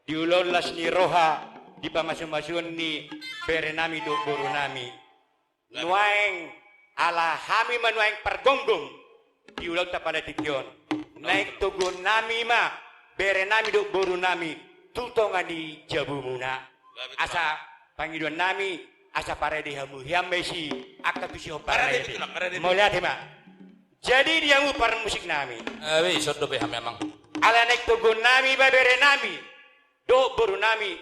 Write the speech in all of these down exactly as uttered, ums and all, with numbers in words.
di ulaon las ni roha, di pamasu-masuon ni bere nami dohot boru nami. Nuaeng ala hami ma nuaeng pargomgom di ulaonta pada tingki on. Naeng toguon nami ma bere nami dohot boru nami tu tonga ni jabumuna. Asa pangidoan nami, asa parade hamu hian ma i si angka tusi on parade. Parade, betul, parade. Mauliate ma. Jadi di hamu parmusik nami. Abe, ison dope hami amang. Ala naeng toguon nami ma bere nami dohot boru nami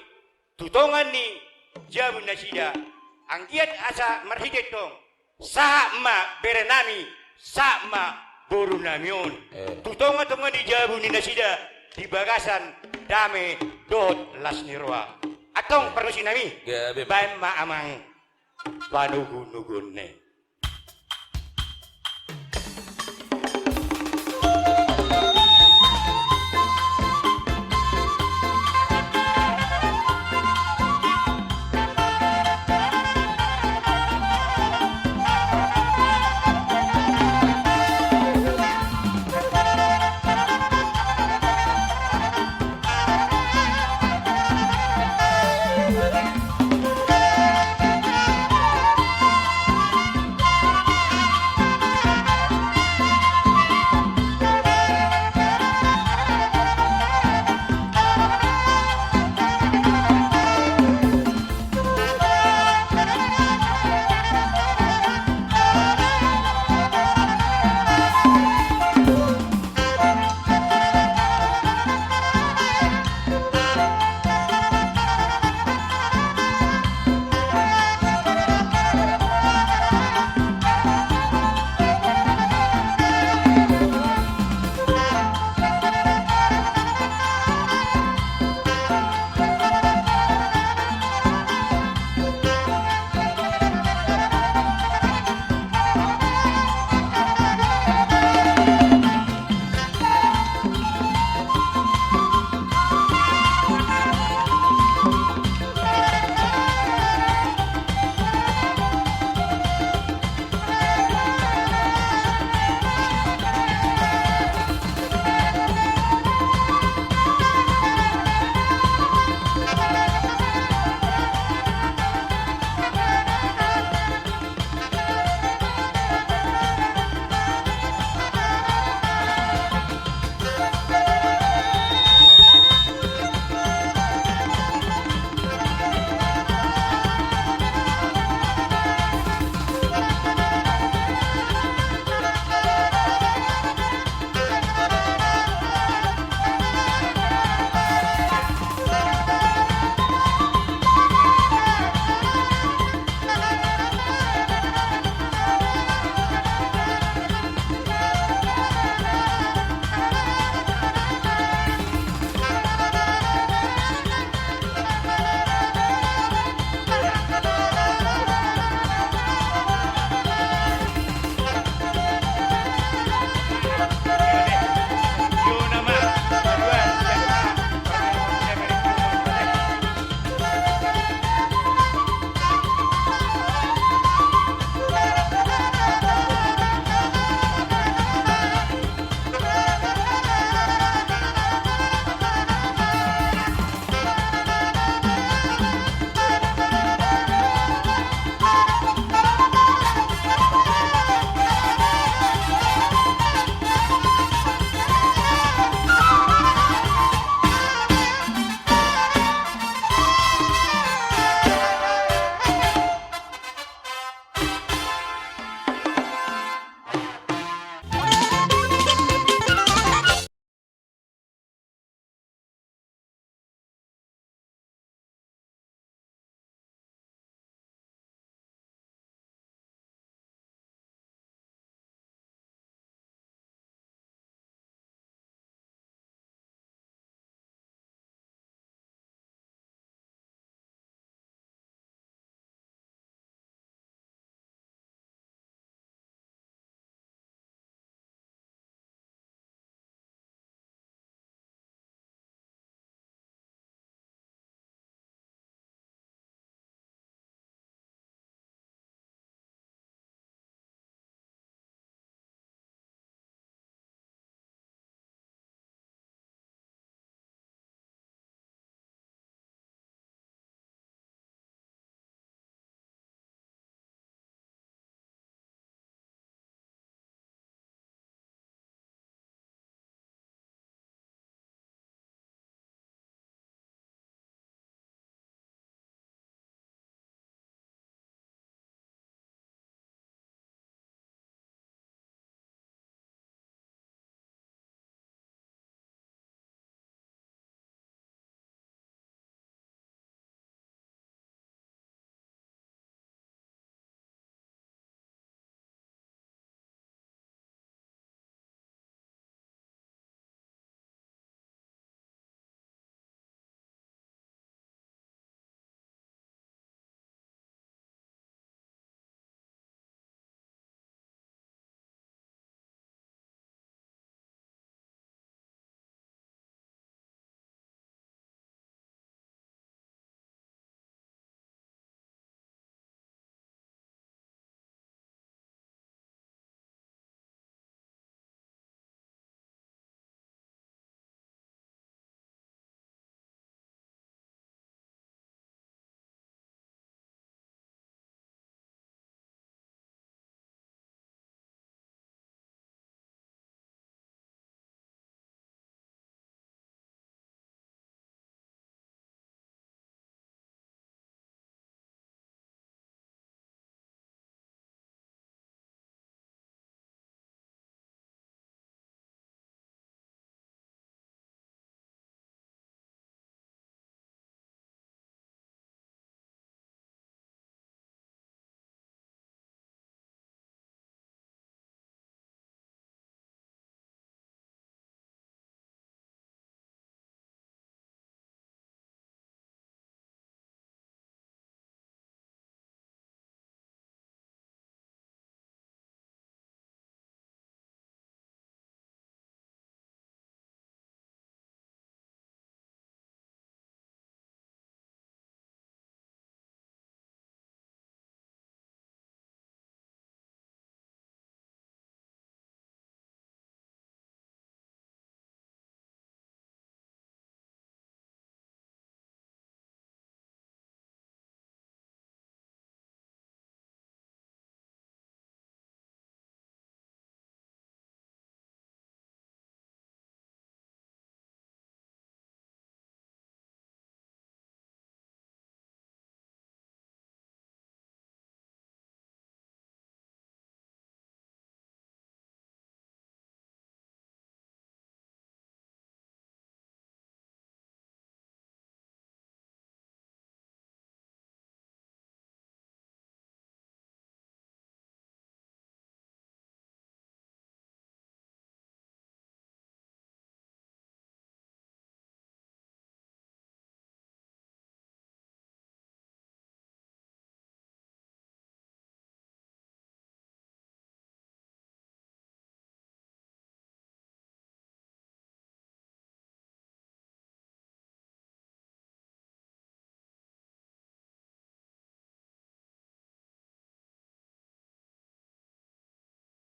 tu tonga ni jabu nasida. Anggiat asa marhite tong sahat ma bere nami, sahat ma boru nami on. Eh. Tu tonga-tonga ni jabu ni nasida di bagasan dame dohot las ni roha. Antong parmusik nami. Gabe. Baen ma amang panogu-noguonna i.